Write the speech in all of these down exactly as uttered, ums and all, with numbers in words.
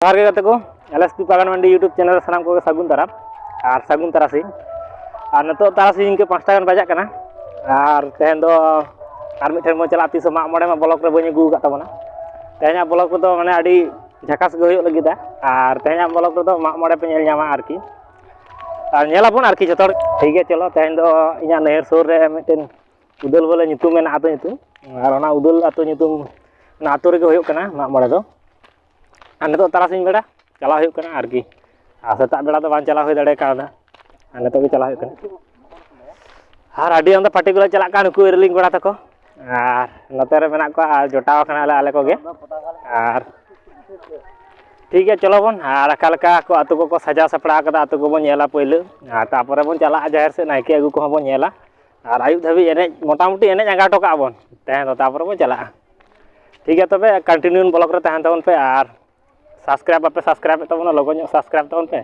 ᱡᱚᱦᱟᱨ ᱜᱮ ᱜᱟᱛᱮ ᱠᱚ, ᱮᱞ ᱮᱥ ᱯᱤ ᱯᱟᱜᱟᱱ ᱢᱟᱱᱰᱤ YouTube ᱪᱮᱱᱮᱞ ᱨᱮ ᱥᱟᱱᱟᱢ ᱠᱚᱜᱮ ᱥᱟᱹᱜᱩᱱ ᱫᱟᱨᱟᱢ ᱟᱨ ᱥᱟᱹᱜᱩᱱ ᱛᱟᱨᱟᱥᱤᱧ᱾ ᱟᱨ ᱱᱤᱛᱚᱜ ᱛᱟᱨᱟᱥᱤᱧ ᱤᱱᱠᱟᱹ ᱯᱟᱸᱪᱴᱟ ᱜᱟᱱ ᱵᱟᱡᱟᱜ ᱠᱟᱱᱟ᱾ ᱟᱨ ᱛᱮᱦᱮᱧ ᱫᱚ ᱟᱨ ᱢᱤᱫ ᱴᱷᱮᱱ ᱵᱚᱱ ᱪᱟᱞᱟᱜᱼᱟ, ᱛᱤᱥ ᱦᱚᱸ ᱢᱟᱜ ᱢᱚᱬᱮ ᱢᱟ ᱵᱞᱚᱜᱽ ᱨᱮ ᱵᱟᱹᱧ ᱟᱹᱜᱩ ᱟᱠᱟᱫ ᱛᱟᱵᱚᱱᱟ᱾ ᱛᱮᱦᱮᱧᱟᱜ ᱵᱞᱚᱜᱽ ᱨᱮᱫᱚ ᱢᱟᱱᱮ ᱟᱹᱰᱤ ᱡᱷᱟᱠᱟᱥ ᱜᱮ ᱦᱩᱭᱩᱜ ᱞᱟᱹᱜᱤᱫᱟ᱾ ᱟᱨ ᱛᱮᱦᱮᱧᱟᱜ ᱵᱞᱚᱜᱽ ᱨᱮᱫᱚ ᱢᱟᱜ ᱢᱚᱬᱮ ᱯᱮ ᱧᱮᱞ ᱧᱟᱢᱟ ᱟᱨᱠᱤ᱾ ᱟᱨ ᱧᱮᱞᱟᱵᱚᱱ ᱟᱨᱠᱤ ᱡᱚᱛᱚ ᱦᱚᱲ᱾ ᱴᱷᱤᱠ ᱜᱮᱭᱟ, ᱪᱚᱞᱚ, ᱛᱮᱦᱮᱧ ᱫᱚ ᱤᱧᱟᱹᱜ ᱱᱟᱹᱭᱦᱟᱹᱨ ᱥᱩᱨ ᱨᱮ ᱢᱤᱫᱴᱮᱱ ᱩᱫᱟᱹᱞ ᱵᱚᱞᱮ ᱧᱩᱛᱩᱢ ᱢᱮᱱᱟᱜᱼᱟ, ᱟᱹᱛᱩ ᱧᱩᱛᱩᱢ᱾ ᱟᱨ ᱚᱱᱟ ᱩᱫᱟᱹᱞ ᱟᱹᱛᱩ ᱧᱩᱛᱩᱢ, ᱚᱱᱟ ᱟᱹᱛᱩ ᱨᱮᱜᱮ ᱦᱩᱭᱩᱜ ᱠᱟᱱᱟ ᱢᱟᱜ ᱢᱚᱬᱮ ᱫᱚ᱾ ᱟᱨ ᱱᱤᱛᱚᱜ ᱛᱟᱨᱟᱥᱤᱧ ᱵᱮᱲᱟ ᱪᱟᱞᱟᱣ ᱦᱩᱭᱩᱜ ᱠᱟᱱᱟ ᱟᱨᱠᱤ᱾ ᱟᱨ ᱥᱮᱛᱟᱜ ᱵᱮᱲᱟ ᱫᱚ ᱵᱟᱝ ᱪᱟᱞᱟᱣ ᱦᱩᱭ ᱫᱟᱲᱮ ᱠᱟᱣᱫᱟ᱾ ᱟᱨ ᱱᱤᱛᱚᱜ ᱜᱮ ᱪᱟᱞᱟᱣ ᱦᱩᱭᱩᱜ ᱠᱟᱱᱟ᱾ ᱟᱨ ᱟᱹᱰᱤ ᱟᱢᱫᱟ ᱯᱟᱹᱴᱤ ᱠᱚᱞᱮ ᱪᱟᱞᱟᱜ ᱠᱟᱱ, ᱱᱩᱠᱩ ᱤᱨᱤᱞᱤᱧ ᱠᱚᱲᱟ ᱛᱟᱠᱚ᱾ ᱟᱨ ᱱᱚᱛᱮ ᱨᱮ ᱢᱮᱱᱟᱜ ᱠᱚᱣᱟ, ᱟᱨ ᱡᱚᱴᱟᱣ ᱠᱟᱱᱟᱞᱮ ᱟᱞᱮ ᱠᱚᱜᱮ᱾ ᱟᱨ ᱴᱷᱤᱠ ᱜᱮᱭᱟ, ᱪᱚᱞᱚ ᱵᱚᱱ, ᱟᱨ ᱚᱠᱟ ᱞᱮᱠᱟ ᱠᱚ ᱟᱹᱛᱩ ᱠᱚᱠᱚ ᱥᱟᱡᱟᱣ ᱥᱟᱯᱲᱟᱣ ᱠᱟᱫᱟ, ᱟᱹᱛᱩ ᱠᱚᱵᱚᱱ ᱧᱮᱞᱟ ᱯᱳᱭᱞᱳ᱾ ᱟᱨ ᱛᱟᱯᱚᱨᱮ ᱵᱚᱱ ᱪᱟᱞᱟᱜᱼᱟ ᱡᱟᱦᱮᱨ ᱥᱮᱫ, ᱱᱟᱭᱠᱮ ᱟᱹᱜᱩ ᱠᱚᱦᱚᱸ ᱵᱚᱱ ᱧᱮᱞᱟ᱾ ᱟᱨ ᱟᱹᱭᱩᱵ ᱫᱷᱟᱹᱵᱤᱡ ᱮᱱᱮᱡ, ᱢᱚᱴᱟᱢᱩᱴᱤ ᱮᱱᱮᱡ ᱟᱸᱜᱟ ᱦᱚᱴᱚ ᱠᱟᱜᱼᱟ ᱵᱚᱱ ᱛᱮᱦᱮᱧ ᱫᱚ, ᱛᱟᱯᱚᱨᱮ ᱵᱚᱱ ᱪᱟᱞᱟᱜᱼᱟ᱾ ᱴᱷᱤᱠ ᱜᱮᱭᱟ, ᱛᱚᱵᱮ ᱠᱚᱱᱴᱤᱱᱤᱭᱩ ᱵᱞᱚᱜᱽ ᱨᱮ ᱛᱟᱦᱮᱱ ᱛᱟᱵᱚᱱ ᱯᱮ᱾ ᱟᱨ ᱥᱟᱵᱥᱠᱨᱟᱭᱤᱵ ᱵᱟᱯᱮ ᱥᱟᱵᱥᱠᱨᱟᱭᱤᱵ ᱮᱫ ᱛᱟᱵᱚᱱᱟ, ᱞᱚᱜᱚᱱ ᱧᱚᱜ ᱥᱟᱵᱥᱠᱨᱟᱭᱤᱵ ᱛᱟᱵᱚᱱ ᱯᱮ᱾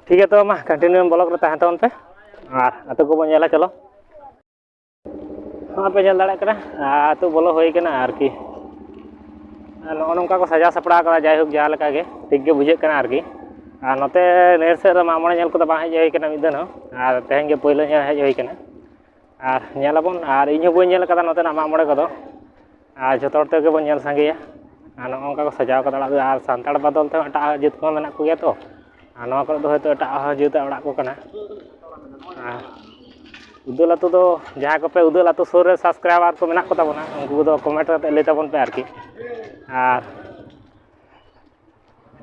ᱴᱷᱤᱠ ᱜᱮᱭᱟ, ᱛᱚᱵᱮ ᱢᱟ ᱠᱚᱱᱴᱤᱱᱤᱭᱩ ᱵᱞᱚᱜᱽ ᱨᱮ ᱛᱟᱦᱮᱱ ᱛᱟᱵᱚᱱ ᱯᱮ᱾ ᱟᱨ ᱟᱹᱛᱩ ᱠᱚᱵᱚᱱ ᱧᱮᱞᱟ, ᱪᱚᱞᱚ᱾ ᱱᱚᱜᱼᱚᱭ ᱯᱮ ᱧᱮᱞ ᱫᱟᱲᱮᱭᱟᱜ ᱠᱟᱱᱟ, ᱟᱹᱛᱩ ᱵᱚᱞᱚ ᱦᱩᱭ ᱠᱟᱱᱟ ᱟᱨᱠᱤ᱾ ᱟᱨ ᱱᱚᱜᱼᱚ ᱱᱚᱝᱠᱟ ᱠᱚ ᱥᱟᱡᱟᱣ ᱥᱟᱯᱲᱟᱣ ᱠᱟᱫᱟ, ᱡᱟᱭᱦᱳᱠ, ᱡᱟᱦᱟᱸ ᱞᱮᱠᱟ ᱜᱮ ᱴᱷᱤᱠ ᱜᱮ ᱵᱩᱡᱷᱟᱹᱜ ᱠᱟᱱᱟ ᱟᱨᱠᱤ᱾ ᱟᱨ ᱱᱚᱛᱮ ᱱᱟᱹᱭᱦᱟᱹᱨ ᱥᱮᱫ ᱨᱮ ᱢᱟᱜ ᱢᱚᱬᱮ ᱧᱮᱞ ᱠᱚᱫᱚ ᱵᱟᱝ ᱦᱮᱡ ᱦᱩᱭ ᱠᱟᱱᱟ ᱢᱤᱫ ᱫᱷᱟᱣ ᱦᱚᱸ, ᱟᱨ ᱛᱮᱦᱮᱧ ᱜᱮ ᱯᱳᱭᱞᱳ ᱧᱮᱞ ᱦᱮᱡ ᱦᱩᱭ ᱠᱟᱱᱟ᱾ ᱟᱨ ᱧᱮᱞ ᱟᱵᱚᱱ, ᱟᱨ ᱤᱧ ᱦᱚᱸ ᱵᱟᱹᱧ ᱧᱮᱞ ᱠᱟᱫᱟ ᱱᱚᱛᱮᱱᱟᱜ ᱢᱟᱜ ᱢᱚᱬᱮ ᱠᱚᱫᱚ᱾ ᱟᱨ ᱡᱷᱚᱛᱚ ᱦᱚᱲ ᱛᱮᱜᱮ ᱵᱚᱱ ᱧᱮᱞ ᱥᱟᱸᱜᱮᱭᱟ᱾ ᱟᱨ ᱱᱚᱜᱼᱚ ᱱᱚᱝᱠᱟ ᱠᱚ ᱥᱟᱡᱟᱣ ᱠᱟᱫᱟ ᱚᱲᱟᱜ ᱫᱚ, ᱟᱨ ᱥᱟᱱᱛᱟᱲ ᱵᱟᱫᱚᱞ ᱛᱮᱦᱚᱸ ᱮᱴᱟᱜ ᱡᱟᱹᱛ ᱠᱚᱦᱚᱸ ᱢᱮᱱᱟᱜ ᱠᱚᱜᱮᱭᱟ ᱛᱚ᱾ ᱟᱨ ᱱᱚᱣᱟ ᱠᱚᱨᱮ ᱫᱚ ᱦᱚᱭᱛᱳ ᱮᱴᱟᱜ ᱦᱚᱸ ᱡᱟᱹᱛᱟᱜ ᱚᱲᱟᱜ ᱠᱚ ᱠᱟᱱᱟ᱾ ᱟᱨ ᱩᱫᱟᱹᱞ ᱟᱹᱛᱩ ᱫᱚ, ᱡᱟᱦᱟᱸᱭ ᱠᱚᱯᱮ ᱩᱫᱟᱹᱞ ᱟᱹᱛᱩ ᱥᱩᱨ ᱨᱮ ᱥᱟᱵᱥᱠᱨᱟᱭᱵᱟᱨ ᱠᱚ ᱢᱮᱱᱟᱜ ᱠᱚᱛᱟ ᱵᱚᱱᱟ, ᱩᱱᱠᱩ ᱠᱚᱫᱚ ᱠᱚᱢᱮᱱᱴ ᱠᱟᱛᱮ ᱞᱟᱹᱭ ᱛᱟᱵᱚᱱ ᱯᱮ ᱟᱨᱠᱤ᱾ ᱟᱨ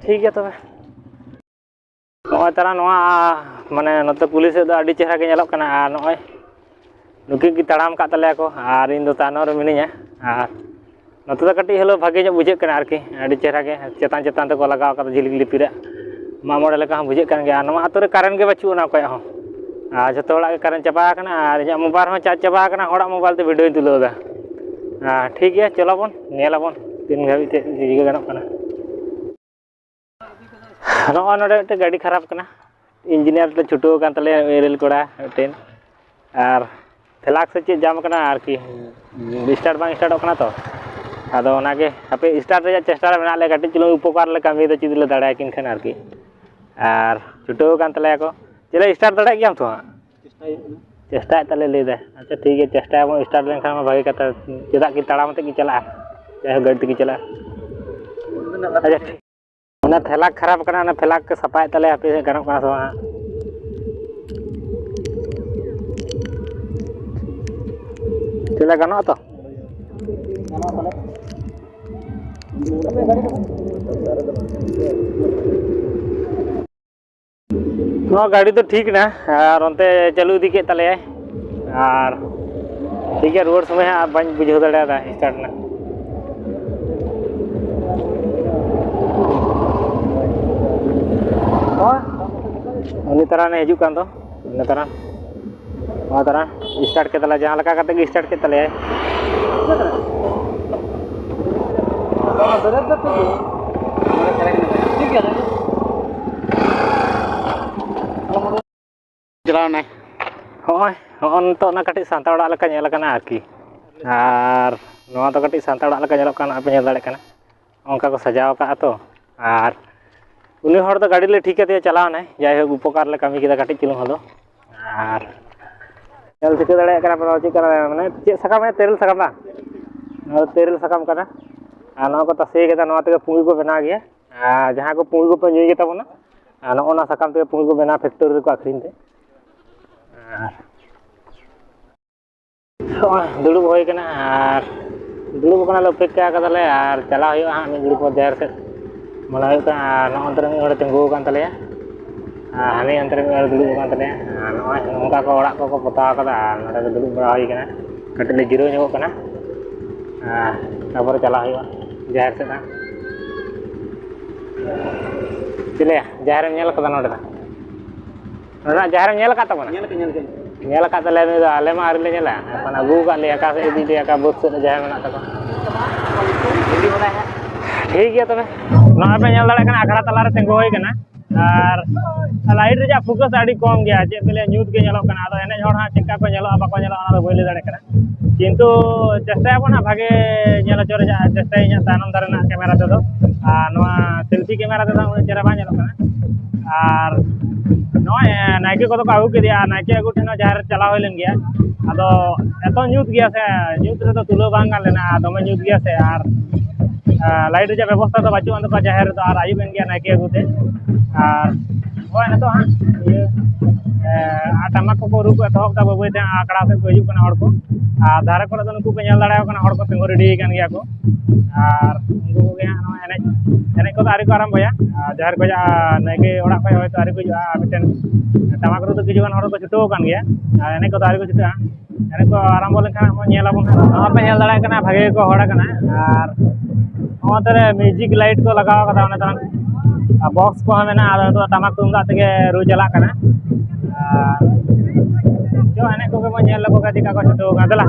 ᱴᱷᱤᱠ ᱜᱮᱭᱟ ᱛᱚᱵᱮ᱾ ᱱᱚᱜᱼᱚᱭ ᱛᱟᱨᱟ ᱱᱚᱣᱟ, ᱢᱟᱱᱮ, ᱱᱚᱛᱮ ᱠᱩᱞᱦᱤ ᱥᱮᱫ ᱫᱚ ᱟᱹᱰᱤ ᱪᱮᱦᱨᱟ ᱜᱮ ᱧᱮᱞᱚᱜ ᱠᱟᱱᱟ᱾ ᱟᱨ ᱱᱚᱜᱼᱚᱭ ᱱᱩᱠᱤᱱ ᱠᱤᱱ ᱛᱟᱲᱟᱢ ᱟᱠᱟᱫ ᱛᱟᱞᱮᱭᱟ ᱠᱚ, ᱟᱨ ᱤᱧ ᱫᱚ ᱛᱟᱭᱱᱚᱢ ᱨᱮ ᱢᱤᱱᱟᱹᱧᱟ᱾ ᱟᱨ ᱱᱚᱛᱮ ᱫᱚ ᱠᱟᱹᱴᱤᱡ ᱦᱤᱞᱳᱜ ᱵᱷᱟᱜᱮ ᱧᱚᱜ ᱵᱩᱡᱷᱟᱹᱜ ᱠᱟᱱᱟ ᱟᱨᱠᱤ, ᱟᱹᱰᱤ ᱪᱮᱦᱨᱟ ᱜᱮ ᱪᱮᱛᱟᱱ ᱪᱮᱛᱟᱱ ᱛᱮᱠᱚ ᱞᱟᱜᱟᱣ ᱠᱟᱫᱟ ᱡᱷᱤᱞᱤᱠ ᱞᱤᱯᱤ ᱨᱮ᱾ ᱢᱟᱜ ᱢᱚᱬᱮ ᱞᱮᱠᱟ ᱦᱚᱸ ᱵᱩᱡᱷᱟᱹᱜ ᱠᱟᱱ ᱜᱮᱭᱟ᱾ ᱟᱨ ᱱᱚᱣᱟ ᱟᱹᱛᱩ ᱨᱮ ᱠᱟᱨᱮᱱᱴ ᱜᱮ ᱵᱟᱹᱪᱩᱜ ᱟᱱᱟ ᱚᱠᱚᱭᱟᱜ ᱦᱚᱸ᱾ ᱟᱨ ᱡᱷᱚᱛᱚ ᱦᱚᱲᱟᱜ ᱜᱮ ᱠᱟᱨᱮᱱᱴ ᱪᱟᱵᱟ ᱟᱠᱟᱱᱟ, ᱟᱨ ᱤᱧᱟᱹᱜ ᱢᱳᱵᱟᱭᱤᱞ ᱨᱮᱦᱚᱸ ᱪᱟᱨᱡᱽ ᱪᱟᱵᱟ ᱟᱠᱟᱱᱟ, ᱦᱚᱲᱟᱜ ᱢᱳᱵᱟᱭᱤᱞ ᱛᱮ ᱵᱷᱤᱰᱤᱭᱳᱧ ᱛᱩᱞᱟᱹᱣ ᱮᱫᱟ᱾ ᱟᱨ ᱴᱷᱤᱠ ᱜᱮᱭᱟ, ᱪᱚᱞᱚ ᱵᱚᱱ ᱧᱮᱞ ᱟᱵᱚᱱ ᱛᱤᱱ ᱜᱷᱟᱹᱵᱤᱡ ᱪᱮᱫ ᱪᱤᱠᱟᱹ ᱜᱟᱱᱚᱜ ᱠᱟᱱᱟ᱾ ᱱᱚᱜᱼᱚᱭ ᱱᱚᱰᱮ ᱢᱤᱫᱴᱮᱱ ᱜᱟᱹᱰᱤ ᱠᱷᱟᱨᱟᱯ ᱠᱟᱱᱟ, ᱤᱧᱡᱤᱱᱤᱭᱟᱨ ᱞᱮ ᱪᱷᱩᱴᱟᱹᱣ ᱟᱠᱟᱱ ᱛᱟᱞᱮᱭᱟ, ᱨᱮᱹᱞ ᱠᱚᱲᱟ ᱢᱤᱫᱴᱮᱱ᱾ ᱟᱨ ᱯᱷᱞᱟᱠᱥ ᱥᱮ ᱪᱮᱫ ᱡᱟᱢ ᱠᱟᱱᱟ ᱟᱨᱠᱤ, ᱥᱴᱟᱨᱴ ᱵᱟᱝ ᱥᱴᱟᱨᱴᱚᱜ ᱠᱟᱱᱟ ᱛᱚ᱾ ᱟᱫᱚ ᱚᱱᱟᱜᱮ ᱦᱟᱯᱮ start ᱨᱮᱭᱟᱜ ᱪᱮᱥᱴᱟ ᱨᱮ ᱢᱮᱱᱟᱜ ᱞᱮᱭᱟ, ᱠᱟᱹᱴᱤᱡ ᱪᱩᱞᱩᱝ ᱩᱯᱚᱠᱟᱨ ᱞᱮ ᱠᱟᱹᱢᱤᱭᱮᱫᱟ ᱡᱩᱫᱤ ᱞᱮ ᱫᱟᱲᱮᱭᱟᱠᱤᱱ ᱠᱷᱟᱱ ᱟᱨᱠᱤ᱾ ᱟᱨ ᱪᱷᱩᱴᱟᱹᱣ ᱟᱠᱟᱱ ᱛᱟᱞᱮᱭᱟ ᱠᱚ᱾ ᱪᱮᱫ ᱞᱮ start ᱫᱟᱲᱮᱭᱟᱜ ᱜᱮᱭᱟᱢ ᱛᱚ ᱦᱟᱸᱜ? ᱪᱮᱥᱴᱟᱭᱮᱫ ᱛᱟᱞᱮ ᱞᱟᱹᱭ ᱫᱟᱭ᱾ ᱟᱪᱪᱷᱟ ᱴᱷᱤᱠ ᱜᱮᱭᱟ, ᱪᱮᱥᱴᱟᱭᱟᱵᱚᱱ, start ᱞᱮᱱᱠᱷᱟᱱ ᱢᱟ ᱵᱷᱟᱜᱮ ᱠᱟᱛᱷᱟ᱾ ᱪᱮᱫᱟᱜ ᱠᱤ ᱛᱟᱲᱟᱢ ᱟᱛᱮᱫ ᱠᱤᱱ ᱪᱟᱞᱟᱜᱼᱟ, ᱡᱟᱭᱦᱳᱠ ᱜᱟᱹᱰᱤ ᱛᱮᱜᱮ ᱪᱟᱞᱟᱜᱼᱟ᱾ ᱟᱪᱪᱷᱟ ᱴᱷᱤᱠ᱾ ᱚᱱᱟ flag ᱠᱷᱟᱨᱟᱯ ᱠᱟᱱᱟ, ᱚᱱᱟ flag ᱠᱚ ᱥᱟᱯᱷᱟᱭᱮᱫ ᱛᱟᱞᱮᱭᱟ, ᱦᱟᱯᱮ ᱜᱟᱱᱚᱜ ᱠᱟᱱᱟ ᱥᱮ ᱵᱟᱝ᱾ ᱪᱮᱫ ᱞᱮ ᱜᱟᱱᱚᱜᱼᱟ ᱛᱚ? ᱱᱚᱣᱟ ᱜᱟᱹᱰᱤ ᱫᱚ ᱴᱷᱤᱠ ᱮᱱᱟ ᱟᱨ ᱚᱱᱛᱮ ᱪᱟᱹᱞᱩ ᱤᱫᱤ ᱠᱮᱫ ᱛᱟᱞᱮᱭᱟᱭ᱾ ᱟᱨ ᱴᱷᱤᱠ ᱜᱮᱭᱟ, ᱨᱩᱣᱟᱹᱲ ᱥᱚᱢᱚᱭ ᱦᱟᱸᱜ ᱵᱟᱹᱧ ᱵᱩᱡᱷᱟᱹᱣ ᱫᱟᱲᱮᱭᱟᱫᱟ start ᱮᱱᱟ᱾ ᱩᱱᱤ ᱛᱟᱨᱟᱱᱮ ᱦᱤᱡᱩᱜ ᱠᱟᱱ ᱫᱚ, ᱩᱱᱤ ᱛᱟᱨᱟᱱ᱾ ᱱᱚᱣᱟ ᱫᱟᱨᱟ start ᱠᱮᱫᱟᱞᱮ, ᱡᱟᱦᱟᱸ ᱞᱮᱠᱟ ᱠᱟᱛᱮ ᱜᱮ start ᱠᱮᱫ ᱛᱟᱞᱮᱭᱟᱭ᱾ ᱪᱟᱞᱟᱣᱱᱟᱭ᱾ ᱦᱚᱸᱜᱼᱚᱭ, ᱦᱚᱸᱜᱼᱚ ᱱᱤᱛᱚᱜ ᱚᱱᱟ ᱠᱟᱹᱴᱤᱡ ᱥᱟᱱᱛᱟᱲ ᱚᱲᱟᱜ ᱞᱮᱠᱟ ᱧᱮᱞ ᱟᱠᱟᱱᱟ ᱟᱨᱠᱤ᱾ ᱟᱨ ᱱᱚᱣᱟ ᱫᱚ ᱠᱟᱹᱴᱤᱡ ᱥᱟᱱᱛᱟᱲ ᱚᱲᱟᱜ ᱞᱮᱠᱟ ᱧᱮᱞᱚᱜ ᱠᱟᱱᱟ, ᱟᱯᱮ ᱧᱮᱞ ᱫᱟᱲᱮᱭᱟᱜ ᱠᱟᱱᱟ᱾ ᱚᱱᱠᱟ ᱠᱚ ᱥᱟᱡᱟᱣ ᱟᱠᱟᱫᱼᱟ ᱛᱚ᱾ ᱟᱨ ᱩᱱᱤ ᱦᱚᱲ ᱫᱚ ᱜᱟᱹᱰᱤ ᱞᱮ ᱴᱷᱤᱠ ᱟᱫᱮᱭᱟ, ᱪᱟᱞᱟᱣ ᱮᱱᱟᱭ᱾ ᱡᱟᱭᱦᱳᱠ, ᱩᱯᱚᱠᱟᱨ ᱞᱮ ᱠᱟᱹᱢᱤ ᱠᱮᱫᱟ ᱠᱟᱹᱴᱤᱡ ᱪᱩᱞᱩᱝ ᱦᱚᱸ ᱫᱚ᱾ ᱟᱨ ᱧᱮᱞ ᱴᱷᱤᱠᱟᱹ ᱫᱟᱲᱮᱭᱟᱜ ᱠᱟᱱᱟ ᱯᱮ, ᱱᱚᱣᱟ ᱪᱮᱫ ᱠᱟᱱᱟ? ᱢᱟᱱᱮ ᱪᱮᱫ ᱥᱟᱠᱟᱢ ᱠᱟᱱᱟ? ᱛᱮᱨᱮᱞ ᱥᱟᱠᱟᱢ ᱵᱟᱝ? ᱱᱚᱣᱟ ᱫᱚ ᱛᱮᱨᱮᱞ ᱥᱟᱠᱟᱢ ᱠᱟᱱᱟ᱾ ᱟᱨ ᱱᱚᱣᱟ ᱠᱚ ᱛᱟᱥᱮ ᱠᱟᱫᱟ, ᱱᱚᱣᱟ ᱛᱮᱜᱮ ᱯᱩᱸᱜᱤ ᱠᱚ ᱵᱮᱱᱟᱣ ᱜᱮᱭᱟ᱾ ᱟᱨ ᱡᱟᱦᱟᱸ ᱠᱚ ᱯᱩᱸᱜᱤ ᱠᱚᱯᱮ ᱧᱩᱭ ᱜᱮᱛᱟ ᱵᱚᱱᱟ, ᱟᱨ ᱱᱚᱜᱼᱚ ᱱᱟ ᱥᱟᱠᱟᱢ ᱛᱮᱜᱮ ᱯᱩᱸᱜᱤ ᱠᱚ ᱵᱮᱱᱟᱣᱟ, factory ᱨᱮᱠᱚ ᱟᱹᱠᱷᱨᱤᱧ ᱛᱮ᱾ ᱟᱨ ᱱᱚᱜᱼᱚᱭ ᱫᱩᱲᱩᱵ ᱦᱩᱭ ᱠᱟᱱᱟ ᱟᱨ ᱫᱩᱲᱩᱵ ᱠᱟᱱᱟᱞᱮ, ᱚᱯᱮᱠᱠᱷᱟ ᱠᱟᱫᱟᱞᱮ ᱟᱨ ᱪᱟᱞᱟᱣ ᱦᱩᱭᱩᱜᱼᱟ ᱦᱟᱸᱜ ᱢᱤᱫ ᱜᱷᱟᱹᱲᱤᱡ ᱯᱚᱨ ᱡᱟᱦᱮᱨ ᱥᱮᱫ᱾ ᱢᱚᱱᱮ ᱦᱩᱭᱩᱜ ᱠᱟᱱᱟ ᱟᱨ ᱱᱚᱜᱼᱚ ᱱᱚᱛᱮ ᱨᱮ ᱢᱤᱫ ᱦᱚᱲᱮ ᱛᱤᱸᱜᱩ ᱟᱠᱟᱱ ᱛᱟᱞᱮᱭᱟ ᱟᱨ ᱦᱟᱹᱱᱤ ᱚᱱᱛᱮ ᱨᱮ ᱢᱤᱫ ᱦᱚᱲᱮ ᱫᱩᱲᱩᱵ ᱟᱠᱟᱱ ᱛᱟᱞᱮᱭᱟ᱾ ᱟᱨ ᱱᱚᱜᱼᱚᱭ ᱱᱚᱝᱠᱟ ᱠᱚ ᱚᱲᱟᱜ ᱠᱚᱠᱚ ᱯᱚᱛᱟᱣ ᱠᱟᱫᱟ ᱟᱨ ᱱᱚᱸᱰᱮ ᱫᱚ ᱫᱩᱲᱩᱵ ᱵᱟᱲᱟ ᱦᱩᱭ ᱠᱟᱱᱟ, ᱠᱟᱹᱴᱤᱡ ᱞᱮ ᱡᱤᱨᱟᱹᱣ ᱧᱚᱜᱚᱜ ᱠᱟᱱᱟ᱾ ᱟᱨ ᱛᱟᱨᱯᱚᱨᱮ ᱪᱟᱞᱟᱣ ᱦᱩᱭᱩᱜᱼᱟ ᱡᱟᱦᱮᱨ ᱥᱮᱫ ᱦᱟᱸᱜ᱾ ᱪᱮᱫ ᱞᱟᱹᱭᱟ, ᱡᱟᱦᱮᱨ ᱮᱢ ᱧᱮᱞ ᱠᱟᱫᱟ ᱱᱚᱸᱰᱮ ᱫᱚ? ᱱᱚᱰᱮᱱᱟᱜ ᱡᱟᱦᱮᱨ ᱮᱢ ᱧᱮᱞ ᱟᱠᱟᱫ ᱛᱟᱵᱚᱱᱟ? ᱧᱮᱞ ᱟᱠᱟᱫ, ᱧᱮᱞ ᱟᱠᱟᱫ᱾ ᱧᱮᱞ ᱟᱠᱟᱫ ᱛᱟᱞᱮᱭᱟ ᱱᱩᱭ ᱫᱚ, ᱟᱞᱮ ᱢᱟ ᱟᱹᱣᱨᱤ ᱞᱮ ᱧᱮᱞᱟ᱾ ᱮᱠᱷᱚᱱ ᱟᱹᱜᱩ ᱟᱠᱟᱫ ᱞᱮᱭᱟ, ᱚᱠᱟ ᱥᱮᱫ ᱤᱫᱤ ᱞᱮᱭᱟ, ᱚᱠᱟ ᱵᱟᱹᱫᱽ ᱥᱮᱫ ᱨᱮ ᱡᱟᱦᱮᱨ ᱢᱮᱱᱟᱜ ᱛᱟᱠᱚᱣᱟ᱾ ᱴᱷᱤᱠ ᱜᱮᱭᱟ ᱛᱚᱵᱮ, ᱱᱚᱜᱼᱚᱭ ᱯᱮ ᱧᱮᱞ ᱫᱟᱲᱮᱭᱟᱜ ᱠᱟᱱᱟ, ᱟᱠᱷᱲᱟ ᱛᱟᱞᱟᱨᱮ ᱛᱤᱸᱜᱩ ᱦᱩᱭ ᱠᱟᱱᱟ᱾ ᱟᱨ ᱞᱟᱭᱤᱴ ᱨᱮᱭᱟᱜ ᱯᱷᱳᱠᱟᱥ ᱟᱹᱰᱤ ᱠᱚᱢ ᱜᱮᱭᱟ, ᱪᱮᱫ ᱯᱮ ᱞᱟᱹᱭᱟ, ᱧᱩᱛ ᱜᱮ ᱧᱮᱞᱚᱜ ᱠᱟᱱᱟ᱾ ᱟᱫᱚ ᱮᱱᱮᱡ ᱦᱚᱲ ᱦᱟᱸᱜ ᱪᱮᱫ ᱞᱮᱠᱟ ᱠᱚ ᱧᱮᱞᱚᱜᱼᱟ, ᱵᱟᱠᱚ ᱧᱮᱞᱚᱜᱼᱟ, ᱚᱱᱟ ᱫᱚ ᱵᱟᱹᱧ ᱞᱟᱹᱭ ᱫᱟᱲᱮᱭᱟᱜ ᱠᱟᱱᱟ᱾ ᱠᱤᱱᱛᱩ ᱪᱮᱥᱴᱟᱭᱟᱵᱚᱱ ᱦᱟᱸᱜ ᱵᱷᱟᱜᱮ ᱧᱮᱞ ᱦᱚᱪᱚ ᱨᱮᱭᱟᱜ ᱪᱮᱥᱴᱟᱭᱟᱹᱧ ᱦᱟᱸᱜ ᱛᱟᱭᱱᱚᱢ ᱫᱟᱨᱮ ᱨᱮᱱᱟᱜ ᱠᱮᱢᱮᱨᱟ ᱛᱮᱫᱚ᱾ ᱟᱨ ᱱᱚᱣᱟ ᱥᱮᱞᱯᱷᱤ ᱠᱮᱢᱮᱨᱟ ᱛᱮᱫᱚ ᱩᱱᱟᱹᱜ ᱪᱮᱦᱨᱟ ᱵᱟᱝ ᱧᱮᱞᱚᱜ ᱠᱟᱱᱟ᱾ ᱟᱨ ᱱᱚᱜᱼᱚᱭ, ᱮ, ᱱᱟᱭᱠᱮ ᱠᱚᱫᱚ ᱠᱚ ᱟᱹᱜᱩ ᱠᱮᱫᱮᱭᱟ, ᱟᱨ ᱱᱟᱭᱠᱮ ᱟᱹᱜᱩ ᱴᱷᱮᱱ ᱦᱚᱸ ᱡᱟᱦᱮᱨ ᱪᱟᱞᱟᱣ ᱦᱩᱭ ᱞᱮᱱ ᱜᱮᱭᱟ᱾ ᱟᱫᱚ ᱮᱛᱚ ᱧᱩᱛ ᱜᱮᱭᱟ ᱥᱮ, ᱧᱩᱛ ᱨᱮᱫᱚ ᱛᱩᱞᱟᱹᱣ ᱵᱟᱝ ᱜᱟᱱ ᱞᱮᱱᱟ, ᱫᱚᱢᱮ ᱧᱩᱛ ᱜᱮᱭᱟ ᱥᱮ᱾ ᱟᱨ, ᱮ, ᱞᱟᱭᱤᱴ ᱨᱮᱭᱟᱜ ᱵᱮᱵᱚᱥᱛᱷᱟ ᱫᱚ ᱵᱟᱹᱪᱩᱜ ᱟᱱ ᱛᱟᱠᱚᱣᱟ ᱡᱟᱦᱮᱨ ᱨᱮᱫᱚ, ᱟᱨ ᱟᱹᱭᱩᱵ ᱮᱱ ᱜᱮᱭᱟ ᱱᱟᱭᱠᱮ ᱟᱹᱜᱩ ᱛᱮ᱾ ᱟᱨ ᱦᱳᱭ, ᱱᱤᱛᱚᱜ ᱦᱟᱸᱜ ᱤᱭᱟᱹ, ᱮ, ᱟᱨ ᱴᱟᱢᱟᱠ ᱠᱚᱠᱚ ᱨᱩ ᱠᱚ ᱮᱛᱚᱦᱚᱵ ᱮᱫᱟ, ᱵᱟᱹᱭ ᱵᱟᱹᱭ ᱛᱮ ᱟᱠᱷᱲᱟ ᱥᱮᱫ ᱠᱚ ᱦᱤᱡᱩᱜ ᱠᱟᱱᱟ ᱦᱚᱲ ᱠᱚ᱾ ᱟᱨ ᱫᱷᱟᱨᱮ ᱠᱚᱨᱮ ᱫᱚ ᱱᱩᱠᱩ ᱯᱮ ᱧᱮᱞ ᱫᱟᱲᱮᱭᱟᱠᱚ ᱠᱟᱱᱟ, ᱦᱚᱲ ᱠᱚ ᱛᱤᱸᱜᱩ ᱨᱮᱰᱤ ᱟᱠᱟᱱ ᱜᱮᱭᱟ ᱠᱚ᱾ ᱟᱨ ᱩᱱᱠᱩ ᱠᱚᱜᱮ ᱦᱟᱸᱜ ᱱᱚᱣᱟ ᱮᱱᱮᱡ, ᱮᱱᱮᱡ ᱠᱚᱫᱚ ᱟᱹᱣᱨᱤ ᱠᱚ ᱟᱨᱟᱢᱵᱚᱭᱟ᱾ ᱟᱨ ᱡᱟᱦᱮᱨ ᱠᱷᱚᱱᱟᱜ, ᱱᱟᱭᱠᱮ ᱚᱲᱟᱜ ᱠᱷᱚᱱ ᱦᱚᱭᱛᱳ ᱟᱹᱣᱨᱤ ᱠᱚ ᱦᱤᱡᱩᱜᱼᱟ᱾ ᱟᱨ ᱢᱤᱫᱴᱮᱱ ᱴᱟᱢᱟᱠ ᱨᱩ ᱫᱚ ᱠᱤᱪᱷᱩ ᱜᱟᱱ ᱦᱚᱲ ᱠᱚ ᱪᱷᱩᱴᱟᱹᱣ ᱟᱠᱟᱱ ᱜᱮᱭᱟ, ᱟᱨ ᱮᱱᱮᱡ ᱠᱚᱫᱚ ᱟᱹᱣᱨᱤ ᱠᱚ ᱪᱷᱩᱴᱟᱹᱜᱼᱟ᱾ ᱮᱱᱮᱡ ᱠᱚ ᱟᱨᱟᱢᱵᱚ ᱞᱮᱱᱠᱷᱟᱱ ᱦᱟᱸᱜ ᱵᱚᱱ ᱧᱮᱞ ᱟᱵᱚᱱ ᱦᱟᱸᱜ᱾ ᱱᱚᱣᱟ ᱯᱮ ᱧᱮᱞ ᱫᱟᱲᱮᱭᱟᱜ ᱠᱟᱱᱟ, ᱵᱷᱟᱜᱮ ᱜᱮᱠᱚ ᱦᱚᱲ ᱟᱠᱟᱱᱟ᱾ ᱟᱨ ᱱᱚᱣᱟ ᱛᱮᱨᱮ ᱢᱤᱣᱡᱤᱠ ᱞᱟᱭᱤᱴ ᱠᱚ ᱞᱟᱜᱟᱣ ᱠᱟᱫᱟ, ᱚᱱᱟ ᱛᱟᱭᱚᱢ ᱵᱚᱠᱥ ᱠᱚᱦᱚᱸ ᱢᱮᱱᱟᱜᱼᱟ᱾ ᱟᱫᱚ ᱱᱤᱛᱚᱜ ᱫᱚ ᱴᱟᱢᱟᱠ ᱛᱩᱢᱫᱟᱜ ᱛᱮᱜᱮ ᱨᱩ ᱪᱟᱞᱟᱜ ᱠᱟᱱᱟ᱾ ᱟᱨ ᱪᱚ, ᱮᱱᱮᱡ ᱠᱚᱜᱮ ᱵᱚᱱ ᱧᱮᱞ ᱞᱮᱠᱚ ᱠᱷᱟᱱ ᱪᱮᱫᱠᱟ ᱠᱚ ᱪᱷᱩᱴᱟᱹᱣ ᱠᱟᱱᱟ᱾ ᱫᱮᱞᱟ᱾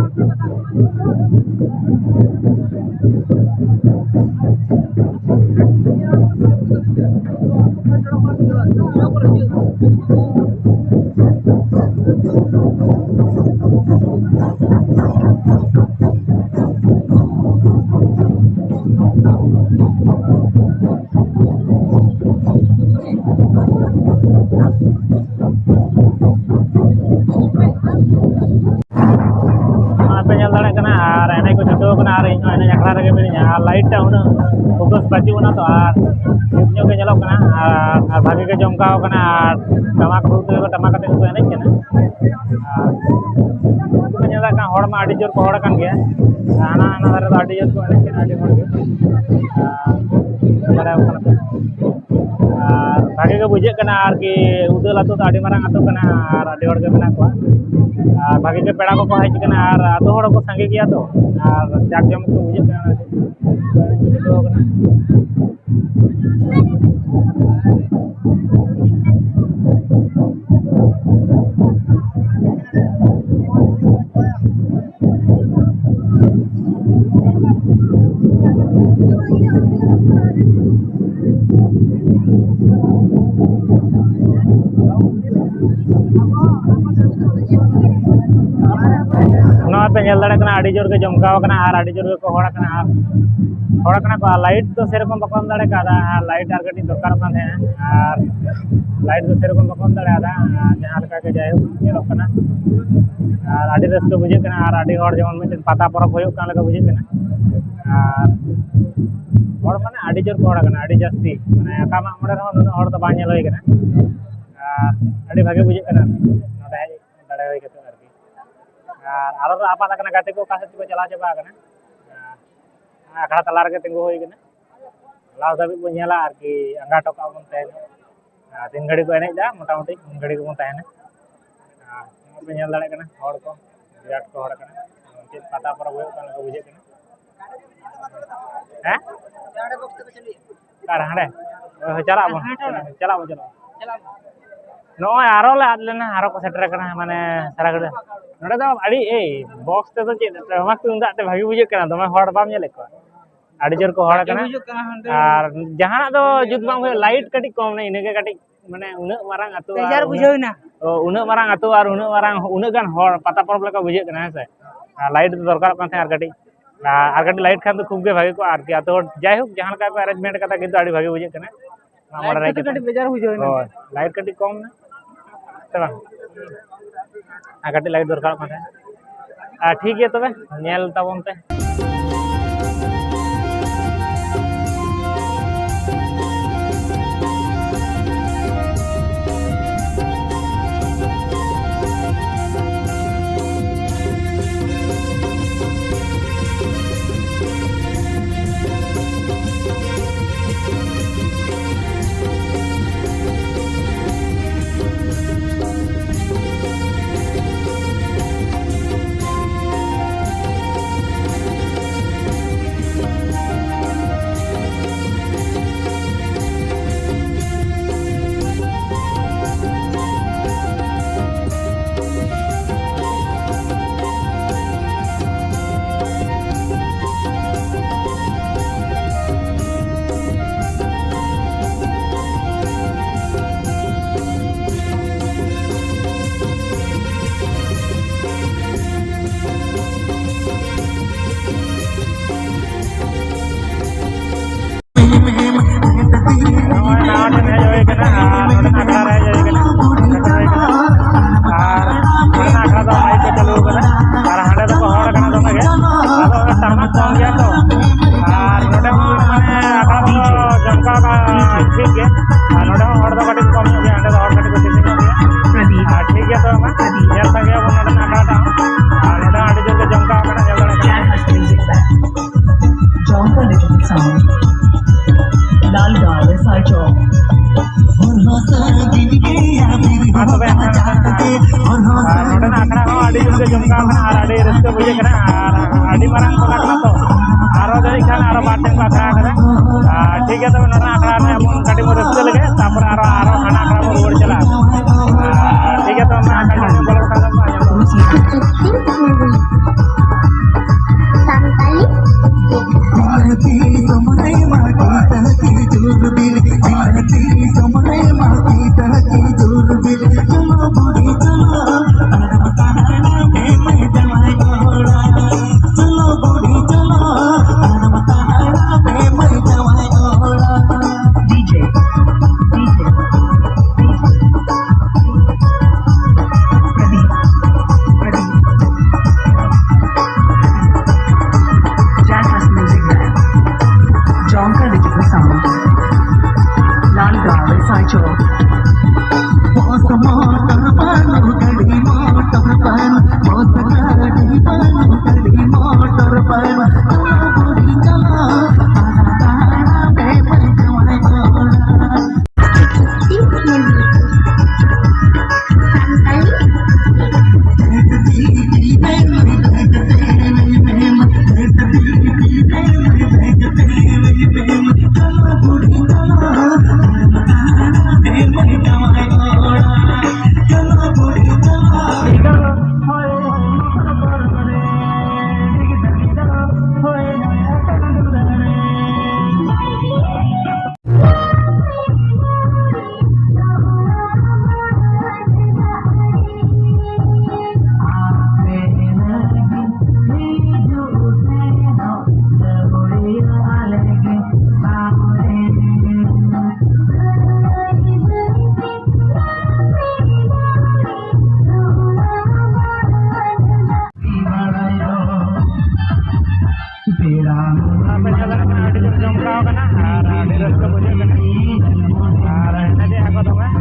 ᱟᱯᱮ ᱧᱮᱞ ᱫᱟᱲᱮᱭᱟᱜ ᱠᱟᱱᱟ, ᱟᱨ ᱮᱱᱮᱡ ᱠᱚ ᱪᱷᱩᱴᱟᱹᱣ ᱠᱟᱱᱟ, ᱟᱨ ᱤᱧ ᱦᱚᱸ ᱮᱱᱮᱡ ᱟᱠᱷᱲᱟ ᱨᱮᱜᱮ ᱢᱤᱱᱟᱹᱧᱟ᱾ ᱟᱨ ᱞᱟᱭᱤᱴ ᱴᱟ ᱩᱱᱟᱹᱜ ᱯᱷᱳᱠᱟᱥ ᱵᱟᱹᱪᱩᱜ ᱟᱱᱟ ᱛᱚ, ᱟᱨ ᱧᱩᱛ ᱧᱚᱜ ᱜᱮ ᱧᱮᱞᱚᱜ ᱠᱟᱱᱟ, ᱟᱨ, ᱟᱨ ᱵᱷᱟᱜᱮ ᱜᱮ ᱡᱚᱢᱠᱟᱣ ᱠᱟᱱᱟ, ᱟᱨ ᱴᱟᱢᱟᱠ ᱨᱩ ᱛᱮᱜᱮ ᱠᱚ, ᱴᱟᱢᱟᱠ ᱟᱛᱮ ᱜᱮᱠᱚ ᱮᱱᱮᱡ ᱠᱟᱱᱟ᱾ ᱟᱨ ᱧᱮᱞ ᱫᱟᱲᱮᱭᱟᱜ ᱠᱟᱱᱟ, ᱦᱚᱲ ᱢᱟ ᱟᱹᱰᱤ ᱡᱳᱨ ᱠᱚ ᱦᱚᱲ ᱟᱠᱟᱱ ᱜᱮᱭᱟ᱾ ᱦᱟᱱᱟ, ᱦᱟᱱᱟ ᱫᱷᱟᱨᱮ ᱫᱚ ᱟᱹᱰᱤ ᱡᱳᱨ ᱠᱚ ᱮᱱᱮᱡ ᱠᱟᱱᱟ, ᱟᱹᱰᱤ ᱦᱚᱲ ᱜᱮ᱾ ᱟᱨ ᱵᱟᱲᱟᱭ ᱠᱟᱱᱟ ᱯᱮ᱾ ᱟᱨ ᱵᱷᱟᱜᱮ ᱜᱮ ᱵᱩᱡᱷᱟᱹᱜ ᱠᱟᱱᱟ ᱟᱨᱠᱤ, ᱩᱫᱟᱹᱞ ᱟᱹᱛᱩ ᱫᱚ ᱟᱹᱰᱤ ᱢᱟᱨᱟᱝ ᱟᱹᱛᱩ ᱠᱟᱱᱟ ᱟᱨ ᱟᱹᱰᱤ ᱦᱚᱲ ᱜᱮ ᱢᱮᱱᱟᱜ ᱠᱚᱣᱟ᱾ ᱟᱨ ᱵᱷᱟᱜᱮ ᱜᱮ ᱯᱮᱲᱟ ᱠᱚᱠᱚ ᱦᱮᱡ ᱠᱟᱱᱟ ᱟᱨ ᱟᱹᱛᱩ ᱦᱚᱲ ᱦᱚᱸᱠᱚ ᱥᱟᱸᱜᱮ ᱜᱮᱭᱟ ᱛᱚ, ᱟᱨ ᱡᱟᱠ ᱡᱚᱢᱚᱠ ᱠᱚ ᱵᱩᱡᱷᱟᱹᱜ ᱠᱟᱱᱟ᱾ ᱚᱱᱟᱛᱮ ᱵᱩᱡᱷᱟᱹᱣ ᱠᱟᱱᱟ᱾ ᱱᱚᱣᱟ ᱯᱮ ᱧᱮᱞ ᱫᱟᱲᱮᱭᱟᱜ ᱠᱟᱱᱟ, ᱟᱹᱰᱤ ᱡᱳᱨ ᱜᱮ ᱡᱚᱢᱠᱟᱣ ᱠᱟᱱᱟ ᱟᱨ ᱟᱹᱰᱤ ᱡᱳᱨ ᱜᱮᱠᱚ ᱦᱚᱲ ᱠᱟᱱᱟ᱾ ᱟᱨ ᱦᱚᱲ ᱠᱟᱱᱟ ᱠᱚ, ᱟᱨ ᱞᱟᱭᱤᱴ ᱫᱚ ᱥᱮᱨᱚᱠᱚᱢ ᱵᱟᱠᱚ ᱮᱢ ᱫᱟᱲᱮ ᱠᱟᱣᱫᱟ, ᱟᱨ ᱞᱟᱭᱤᱴ ᱟᱨ ᱠᱟᱹᱴᱤᱡ ᱫᱚᱨᱠᱟᱨᱚᱜ ᱠᱟᱱ ᱛᱟᱦᱮᱸᱜᱼᱟ᱾ ᱟᱨ ᱞᱟᱭᱤᱴ ᱫᱚ ᱥᱮᱨᱚᱠᱚᱢ ᱵᱟᱠᱚ ᱮᱢ ᱫᱟᱲᱮᱭᱟᱫᱟ, ᱟᱨ ᱡᱟᱦᱟᱸ ᱞᱮᱠᱟ ᱜᱮ ᱡᱟᱭᱦᱳᱠ ᱧᱮᱞᱚᱜ ᱠᱟᱱᱟ᱾ ᱟᱨ ᱟᱹᱰᱤ ᱨᱟᱹᱥᱠᱟᱹ ᱵᱩᱡᱷᱟᱹᱜ ᱠᱟᱱᱟ, ᱟᱨ ᱟᱹᱰᱤ ᱦᱚᱲ ᱡᱮᱢᱚᱱ ᱢᱤᱫᱴᱮᱱ ᱯᱟᱛᱟ ᱯᱚᱨᱚᱵᱽ ᱦᱩᱭᱩᱜ ᱠᱟᱱ ᱞᱮᱠᱟ ᱵᱩᱡᱷᱟᱹᱜ ᱠᱟᱱᱟ᱾ ᱟᱨ ᱦᱚᱲ ᱢᱟᱱᱮ ᱟᱹᱰᱤ ᱡᱳᱨ ᱠᱚ ᱦᱚᱲ ᱠᱟᱱᱟ, ᱟᱹᱰᱤ ᱡᱟᱹᱥᱛᱤ, ᱢᱟᱱᱮ ᱚᱠᱟ ᱢᱟᱜ ᱢᱚᱬᱮ ᱨᱮᱦᱚᱸ ᱱᱩᱱᱟᱹᱜ ᱦᱚᱲ ᱫᱚ ᱵᱟᱝ ᱧᱮᱞ ᱦᱩᱭ ᱠᱟᱱᱟ᱾ ᱟᱨ ᱟᱹᱰᱤ ᱵᱷᱟᱜᱮ ᱵᱩᱡᱷᱟᱹᱜ ᱠᱟᱱᱟ ᱱᱚᱰᱮ ᱦᱮᱡ ᱫᱟᱲᱮ ᱦᱩᱭ ᱠᱟᱛᱮ ᱟᱨᱠᱤ᱾ ᱟᱨ ᱟᱨᱚ ᱫᱚ ᱟᱯᱟᱛ ᱟᱠᱟᱱᱟ, ᱜᱟᱛᱮ ᱠᱚ ᱚᱠᱟ ᱥᱮᱫ ᱪᱚᱠᱚ ᱪᱟᱞᱟᱣ ᱪᱟᱵᱟ ᱟᱠᱟᱱᱟ᱾ ᱟᱨ ᱟᱠᱷᱲᱟ ᱛᱟᱞᱟ ᱨᱮᱜᱮ ᱛᱤᱸᱜᱩ ᱦᱩᱭ ᱠᱟᱱᱟ᱾ ᱞᱟᱥ ᱫᱷᱟᱹᱵᱤᱡ ᱵᱚᱱ ᱧᱮᱞᱟ ᱟᱨᱠᱤ, ᱟᱸᱜᱟ ᱦᱚᱴᱚ ᱠᱟᱜᱼᱟ ᱵᱚᱱ ᱛᱮᱦᱮᱧ᱾ ᱟᱨ ᱛᱤᱱ ᱜᱷᱟᱹᱲᱤ ᱠᱚ ᱮᱱᱮᱡ ᱫᱟ, ᱢᱚᱴᱟᱢᱩᱴᱤ ᱩᱱ ᱜᱷᱟᱹᱲᱤ ᱜᱮᱵᱚᱱ ᱛᱟᱦᱮᱱᱟ᱾ ᱟᱨ ᱱᱚᱜᱼᱚᱭ ᱯᱮ ᱧᱮᱞ ᱫᱟᱲᱮᱭᱟᱜ ᱠᱟᱱᱟ, ᱦᱚᱲ ᱠᱚ ᱵᱤᱨᱟᱴ ᱠᱚ ᱦᱚᱲ ᱠᱟᱱᱟ᱾ ᱪᱮᱫ ᱯᱟᱛᱟ ᱯᱚᱨᱚᱵᱽ ᱦᱩᱭᱩᱜ ᱠᱟᱱ ᱞᱮᱠᱟ ᱵᱩᱡᱷᱟᱹᱜ ᱠᱟᱱᱟ᱾ ᱦᱮᱸ? ᱚᱠᱟᱨᱮ? ᱦᱟᱸᱰᱮ? ᱦᱳᱭ, ᱦᱳᱭ, ᱪᱟᱞᱟᱜ ᱟᱵᱚᱱ᱾ ᱪᱟᱞᱟᱜ ᱟᱵᱚᱱ, ᱪᱟᱞᱟᱜ ᱟᱵᱚᱱ᱾ ᱱᱚᱜᱼᱚᱭ ᱟᱨᱚ ᱞᱮ ᱟᱫ ᱞᱮᱱᱟ, ᱟᱨᱚ ᱠᱚ ᱥᱮᱴᱮᱨ ᱟᱠᱟᱱᱟ, ᱢᱟᱱᱮ ᱥᱟᱨᱟ ᱜᱷᱟᱹᱲᱤ᱾ ᱱᱚᱸᱰᱮ ᱫᱚ ᱟᱹᱰᱤ, ᱮᱭ, ᱵᱚᱠᱥ ᱛᱮᱫᱚ ᱪᱮᱫ, ᱴᱟᱢᱟᱠ ᱛᱩᱢᱫᱟᱜ ᱛᱮ ᱵᱷᱟᱜᱤ ᱵᱩᱡᱷᱟᱹᱜ ᱠᱟᱱᱟ, ᱫᱚᱢᱮ ᱦᱚᱲ ᱵᱟᱢ ᱧᱮᱞᱮᱫ ᱠᱚᱣᱟ᱾ ᱟᱹᱰᱤ ᱡᱳᱨ ᱠᱚ ᱦᱚᱲ ᱵᱷᱟᱜᱮ ᱠᱟᱱᱟ᱾ ᱵᱩᱡᱷᱟᱹᱜ ᱠᱟᱱᱟ ᱦᱟᱸᱰᱮ᱾ ᱟᱨ ᱡᱟᱦᱟᱱᱟᱜ ᱫᱚ ᱡᱩᱛ ᱵᱟᱝ ᱦᱩᱭᱩᱜᱼᱟ, ᱞᱟᱭᱤᱴ ᱠᱟᱹᱴᱤᱡ ᱠᱚᱢ ᱱᱟ, ᱤᱱᱟᱹᱜᱮ ᱠᱟᱹᱴᱤᱡ, ᱢᱟᱱᱮ ᱩᱱᱟᱹᱜ ᱢᱟᱨᱟᱝ ᱟᱹᱛᱩ ᱟᱨ ᱵᱮᱡᱟᱨ ᱩᱱᱟᱹᱜ, ᱵᱩᱡᱷᱟᱹᱣ ᱮᱱᱟ᱾ ᱚ, ᱩᱱᱟᱹᱜ ᱢᱟᱨᱟᱝ ᱟᱹᱛᱩ ᱟᱨ ᱩᱱᱟᱹᱜ ᱢᱟᱨᱟᱝ, ᱩᱱᱟᱹᱜ ᱜᱟᱱ ᱦᱚᱲ, ᱯᱟᱛᱟ ᱯᱚᱨᱚᱵᱽ ᱞᱮᱠᱟ ᱵᱩᱡᱷᱟᱹᱜ ᱠᱟᱱᱟ, ᱦᱮᱸ ᱥᱮ? ᱟᱨ ᱞᱟᱭᱤᱴ ᱫᱚ ᱫᱚᱨᱠᱟᱨᱚᱜ ᱠᱟᱱ ᱛᱟᱦᱮᱸᱫ ᱟᱨ ᱠᱟᱹᱴᱤᱡ, ᱟᱨ ᱠᱟᱹᱴᱤᱡ ᱞᱟᱭᱤᱴ ᱠᱷᱟᱱ ᱫᱚ ᱠᱷᱩᱵ ᱜᱮ ᱵᱷᱟᱜᱮ ᱠᱚᱜᱼᱟ ᱟᱨᱠᱤ᱾ ᱟᱛᱳ ᱦᱚᱲ, ᱡᱟᱭᱦᱳᱠ, ᱡᱟᱦᱟᱸ ᱞᱮᱠᱟ ᱠᱚ ᱮᱨᱮᱧᱡᱽᱢᱮᱱᱴ ᱠᱟᱫᱟ, ᱠᱤᱱᱛᱩ ᱟᱹᱰᱤ ᱵᱷᱟᱜᱮ ᱵᱩᱡᱷᱟᱹᱜ ᱠᱟᱱᱟ᱾ ᱢᱟᱜ ᱢᱚᱬᱮ ᱞᱟᱭᱤᱴ ᱨᱮ ᱠᱟᱹᱴᱤᱡ ᱠᱟᱹᱴᱤᱡ ᱵᱮᱡᱟᱨ ᱵᱩᱡᱷᱟᱹᱣ ᱮᱱᱟ᱾ ᱦᱳᱭ, ᱞᱟᱭᱤᱴ ᱠᱟᱹᱴᱤᱡ ᱠᱚᱢ ᱱᱟ, ᱥᱮ ᱵᱟᱝ? ᱟᱨ ᱠᱟᱹᱴᱤᱡ ᱞᱟᱭᱤᱴ ᱫᱚᱨᱠᱟᱨᱚᱜ ᱠᱟᱱ ᱛᱟᱦᱮᱸᱫ᱾ ᱟᱨ ᱴᱷᱤᱠ ᱜᱮᱭᱟ ᱛᱚᱵᱮ, ᱧᱮᱞ ᱛᱟᱵᱚᱱ ᱯᱮ᱾ ᱟᱹᱰᱤ ᱡᱳᱨ ᱜᱮ ᱡᱚᱢᱠᱟᱣ ᱠᱟᱱᱟ ᱟᱨ ᱟᱹᱰᱤ ᱨᱟᱹᱥᱠᱟᱹ ᱵᱩᱡᱷᱟᱹᱜ ᱠᱟᱱᱟ ᱟᱨ ᱟᱹᱰᱤ ᱢᱟᱨᱟᱝ ᱴᱚᱞᱟ ᱠᱟᱱᱟ ᱛᱚ᱾ ᱟᱨᱚ ᱡᱟᱹᱱᱤᱡ ᱠᱷᱟᱱ ᱟᱨᱚ ᱵᱟᱨ ᱴᱷᱮᱱ ᱠᱚ ᱟᱠᱷᱲᱟ ᱟᱠᱟᱫᱟ᱾ ᱟᱨ ᱴᱷᱤᱠ ᱜᱮᱭᱟ, ᱛᱚᱵᱮ ᱱᱚᱰᱮ ᱟᱠᱷᱲᱟ ᱨᱮ ᱮᱢᱚᱱ ᱠᱟᱹᱴᱤᱡ ᱵᱚᱱ ᱨᱟᱹᱥᱠᱟᱹ ᱞᱮᱜᱮ, ᱛᱟᱨᱯᱚᱨᱮ ᱟᱨᱚ ᱟᱨᱚ ᱦᱟᱱᱟ ᱟᱠᱷᱲᱟ ᱵᱚᱱ ᱨᱩᱣᱟᱹᱲ ᱪᱟᱞᱟᱜᱼᱟ᱾ ᱟᱨ ᱴᱷᱤᱠ ᱜᱮᱭᱟ, ᱛᱚᱵᱮ ᱢᱟ ᱠᱟᱹᱴᱤᱡ ᱵᱚᱞᱚ ᱠᱟᱛᱷᱟ ᱫᱚ ᱟᱸᱡᱚᱢ ᱛᱟᱵᱚᱱ᱾ Santali DJ, DJ, DJ, Pradeep, Pradeep, Jackass Music Band, Jonka Digital Sound, Nalgaon, Saichel. ᱟᱯᱮ ᱧᱮᱞ ᱫᱟᱲᱮᱭᱟᱜ ᱠᱟᱱᱟ, ᱟᱹᱰᱤ ᱡᱳᱨ ᱡᱚᱢᱠᱟᱣ ᱠᱟᱱᱟ ᱟᱨ ᱟᱹᱰᱤ ᱨᱟᱹᱥᱠᱟᱹ ᱵᱩᱡᱷᱟᱹᱜ ᱠᱟᱱᱟ᱾ ᱟᱨ ᱮᱱᱮᱡᱮᱜᱼᱟ ᱠᱚ ᱫᱚᱢᱮ᱾